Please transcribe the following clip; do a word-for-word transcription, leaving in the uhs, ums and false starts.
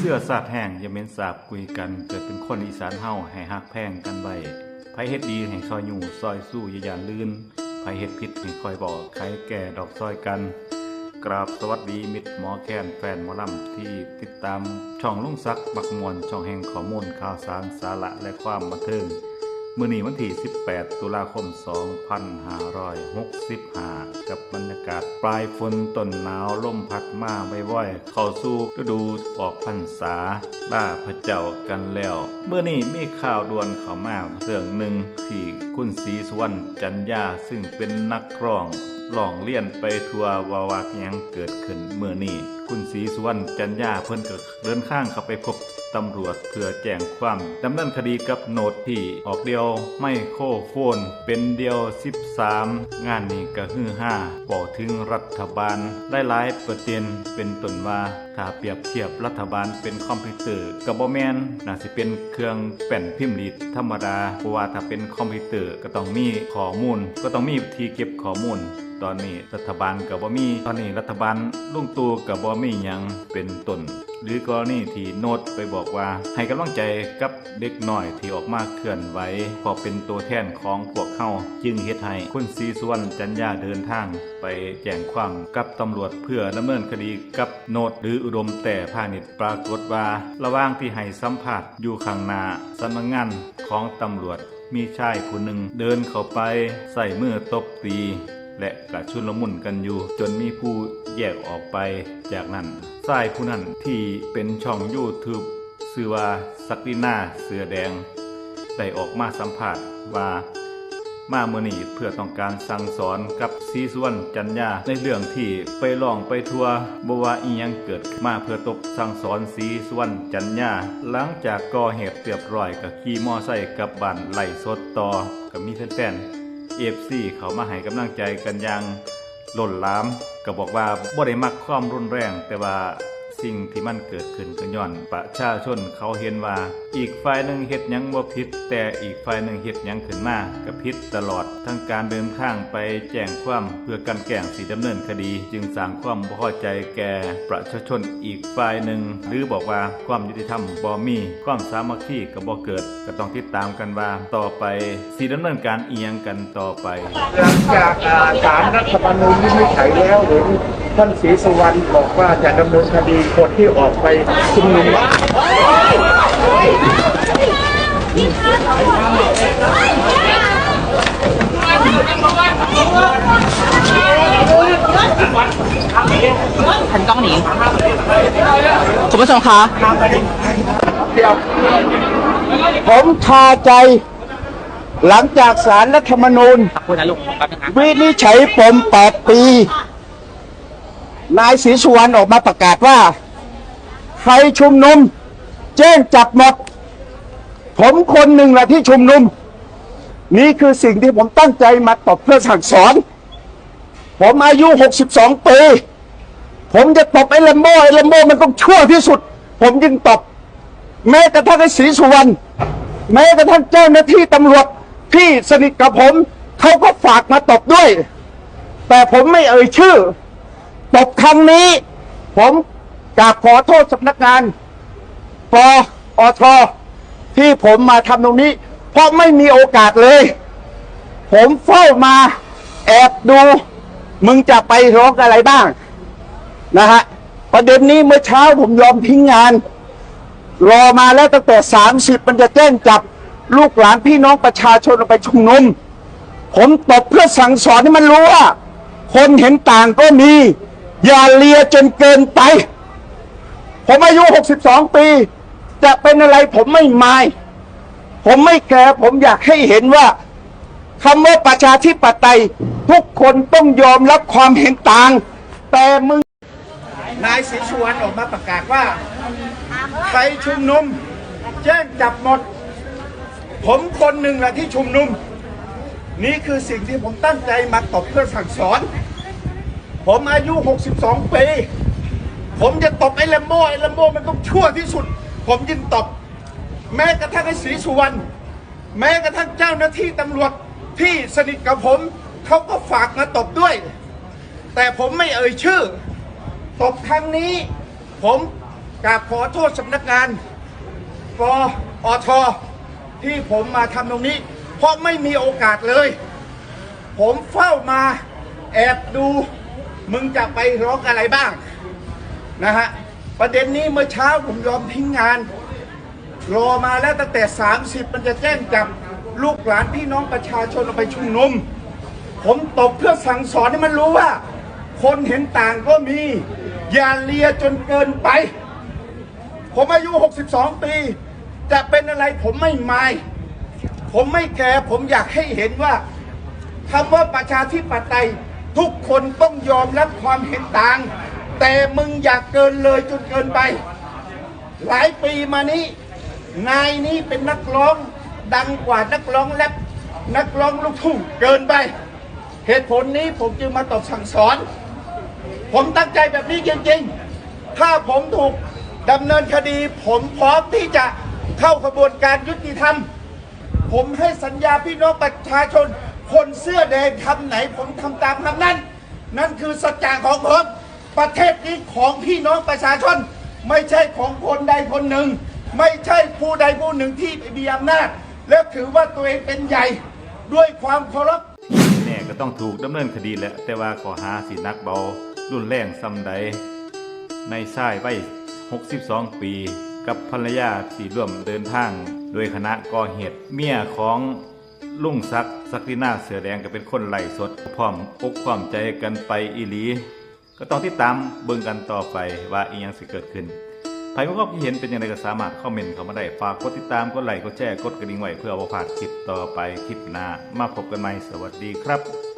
เชื้อชาติแห้งอย่าเหม็นสาบกุยกัน เกิดเป็นคนอีสานเฮาให้ฮักแพงกันไว้ ไผเฮ็ดดีให้ซอยยูซอยสู้อย่าย่านลื่น ไผเฮ็ดผิดให้คอยบอก ไขแก้ดอกซอยกัน กราบสวัสดีมิตรหมอแคนแฟนหมอลำที่ติดตามช่องลุงศักดิ์มักม่วน ช่องแห่งข้อมูลข่าวสารสาระและความบันเทิง มื้อนี้วันที่สิบแปด ตุลาคม สองพันห้าร้อยหกสิบห้า กับบรรยากาศปลายฝนต้นหนาว ลมพัดมาบ่อยๆ เข้าสู่ฤดูออกพรรษาลาพระเจ้ากันแล้ว มื้อนี้มีข่าวด่วนเข้ามาเรื่องหนึ่งที่คุณศรีสุวรรณ จันยา ซึ่งเป็นนักร้อง ร้องเรียนไปทั่วว่าว่าอิหยังเกิดขึ้นมื้อนี้ คุณศรีสุวรรณ จันยา เพิ่นก็เดินทางเข้าไปพบตำรวจเพื่อแจ้งความดำเนินคดีกับโนดที่ออกเดี่ยวไมโครโฟนเป็นเดี่ยว สิบสาม งานนี้ก็ฮือฮา เว้าถึงรัฐบาลหลายๆประเด็น เป็นต้นว่าถ้าเปรียบเทียบรัฐบาลเป็นคอมพิวเตอร์ก็บ่แม่น น่าสิเป็นเครื่องแป้นพิมพ์ดีดธรรมดา เพราะว่าถ้าเป็นคอมพิวเตอร์ก็ต้องมีข้อมูล ก็ต้องมีที่เก็บข้อมูล ตอนนี้รัฐบาลก็บ่มี ตอนนี้รัฐบาลลุงตู่ก็บ่มีหยังเป็นต้น หรือกรณีที่โนดไปบอกว่าให้กำลังใจกับเด็กน้อยที่ออกมาเคลื่อนไหว เพราะเป็นตัวแทนของพวกเฮา จึงเฮ็ดให้คุณศรีสุวรรณ จันยา เดินทางไปแจ้งความกับตำรวจเพื่อดำเนินคดีกับโนด หรืออุดมแต้พาณิชย์ ปรากฏว่าระหว่างที่ให้สัมภาษณ์อยู่ข้างหน้าสำนักงานของตำรวจ มีชายผู้หนึ่งเดินเข้าไปใส่มือตบตี และกะชุลมุนกันอยู่ จนมีผู้แยกออกไป จากนั้นชายผู้นั้นที่เป็นช่อง YouTube ชื่อว่าศักดินาเสือแดง ได้ออกมาสัมภาษณ์ว่า มามื้อนี้เพื่อต้องการสั่งสอนกับศรีสุวรรณ จันยา ในเรื่องที่ไปร้องไปทั่ว บ่ว่าอีหยังเกิดขึ้น มาเพื่อตบสั่งสอนศรีสุวรรณ จันยา หลังจากก่อเหตุเรียบร้อยก็ขี่มอไซค์กลับบ้านไลฟ์สดต่อ ก็มีแฟนๆ เอฟซี เข้ามาให้กำลังใจกันอย่างล้นหลาม ก็บอกว่าบ่ได้มักความรุนแรง แต่ว่าสิ่งที่มันเกิดขึ้นก็ย้อนประชาชนเขาเห็นว่าอีกฝ่ายหนึ่งเฮ็ดหยังบ่ผิด แต่อีกฝ่ายหนึ่งเฮ็ดหยังขึ้นมาก็ผิดตลอด ทั้งการเดินทางไปแจ้งความเพื่อกันแกล้งสิดำเนินคดี จึงสร้างความบ่พอใจแก่ประชาชนอีกฝ่ายหนึ่ง หรือบอกว่าความยุติธรรมบ่มี ความสามัคคีก็บ่เกิด ก็ต้องติดตามกันว่าต่อไปสิดำเนินการอีหยังกันต่อไป หลังจาก อ่า ศาลรัฐธรรมนูญวินิจฉัยแล้ว เห็นท่านศรีสุวรรณบอกว่าจะดำเนินคดีคนที่ออกไปชุมนุม หันกล้องหนีคุณผู้ชมคะ เดี๋ยวผมคาใจ หลังจากศาลรัฐธรรมนูญ ขอบคุณนะลูกแป๊บนึงนะ วินิจฉัยปม แปด ปี นายศรีสุวรรณออกมาประกาศว่า ใครชุมนุม แจ้งจับหมด ผมคนหนึ่งแหละที่ชุมนุม นี่คือสิ่งที่ผมตั้งใจมาตบเพื่อสั่งสอน ผมอายุ หกสิบสอง ปี ผมจะตบไอ้แรมโบ้ ไอ้แรมโบ้มันต้องชั่วที่สุด ผมจึงตบ แม้กระทั่งไอ้ศรีสุวรรณ แม้กระทั่งเจ้าหน้าที่ตำรวจที่สนิทกับผม เขาก็ฝากมาตบด้วย แต่ผมไม่เอ่ยชื่อ ตบครั้งนี้ ผมกราบขอโทษสำนักงาน ปอท ที่ผมมาทำตรงนี้ เพราะไม่มีโอกาสเลย ผมเฝ้ามาแอบดู มึงจะไปร้องอะไรบ้าง นะฮะ ประเด็นนี้เมื่อเช้าผมยอมทิ้งงาน รอมาแล้วตั้งแต่ สามสิบ มันจะแจ้งจับ ลูกหลานพี่น้องประชาชนออกไปชุมนุม ผมตบเพื่อสั่งสอนให้มันรู้ว่า คนเห็นต่างก็มี อย่าเลียจนเกินไป ผมอายุ หกสิบสอง ปี จะเป็นอะไรผมไม่มาย ผมไม่แคร์ ผมอยากให้เห็นว่าคำว่าประชาธิปไตย ทุกคนต้องยอมรับความเห็นต่าง แต่มึง นายศรีสุวรรณออกมาประกาศว่า ใครชุมนุม แจ้งจับหมด ผมคนหนึ่งแหละที่ชุมนุม นี่คือสิ่งที่ผมตั้งใจมาตบเพื่อสั่งสอน ผมอายุ หกสิบสอง ปี ผมจะตบไอ้แรมโบ้ ไอ้แรมโบ้มันต้องชั่วที่สุด ผมจึงตบ แม้กระทั่งไอ้ศรีสุวรรณ แม้กระทั่งเจ้าหน้าที่ตำรวจที่สนิทกับผม เขาก็ฝากมาตบด้วย แต่ผมไม่เอ่ยชื่อ ตบครั้งนี้ ผม กราบขอโทษสำนักงาน ปอท ที่ผมมาทำตรงนี้ เพราะไม่มีโอกาสเลย ผมเฝ้ามาแอบดู มึงจะไปร้องอะไรบ้างนะฮะ ประเด็นนี้เมื่อเช้าผมยอมทิ้งงาน รอมาแล้วตั้งแต่ สามสิบ มันจะแจ้งจับลูกหลานพี่น้องประชาชนออกไปชุมนุม ผมตบเพื่อสั่งสอนให้มันรู้ว่า คนเห็นต่างก็มี อย่าเลียจนเกินไป ผมอายุ หกสิบสอง ปี จะเป็นอะไรผมไม่มาย ผมไม่แคร์ ผมอยากให้เห็นว่าคำว่าประชาธิปไตย ทุกคนต้องยอมรับความเห็นต่าง แต่มึงอย่าเกินเลยจนเกินไป หลายปีมานี้ นายนี้เป็นนักร้องดังกว่านักร้องแร็ป นักร้องลูกทุ่งเกินไป เหตุผลนี้ผมจึงมาตบสั่งสอน ผมตั้งใจแบบนี้จริงๆ ถ้าผมถูกดำเนินคดี ผมพร้อมที่จะเข้าขบวนการยุติธรรม ผมให้สัญญาพี่น้องประชาชน คนเสื้อแดงคำไหน ผมทำตามคำนั้น นั่นคือสัจจะของผม ประเทศนี้ของพี่น้องประชาชน ไม่ใช่ของคนใดคนหนึ่ง ไม่ใช่ผู้ใดผู้หนึ่งที่มีอำนาจ และถือว่าตัวเองเป็นใหญ่ ด้วยความเคารพ แน่ก็ต้องถูกดำเนินคดีแหละ แต่ว่าข้อหาสิหนักเบารุนแรงส่ำใด นายชายวัย หกสิบสอง ปี กับภรรยาที่ร่วมเดินทางโดยคณะก่อเหตุ เมียของลุงศักดิ์ ศักดินาเสื้อแดง ก็เป็นคนไลฟ์สด พร้อมอกพร้อมใจกันไปอีหลี ก็ต้องติดตามเบิ่งกันต่อไปว่าอีหยังสิเกิดขึ้น ใครมีความคิดเห็นเป็นอย่างไรก็สามารถคอมเมนต์เข้ามาได้ ฝากกดติดตาม กดไลค์ กดแชร์ กดกระดิ่งไว้เพื่อบ่พลาดคลิปต่อไป คลิปหน้า มาพบกันใหม่ สวัสดีครับ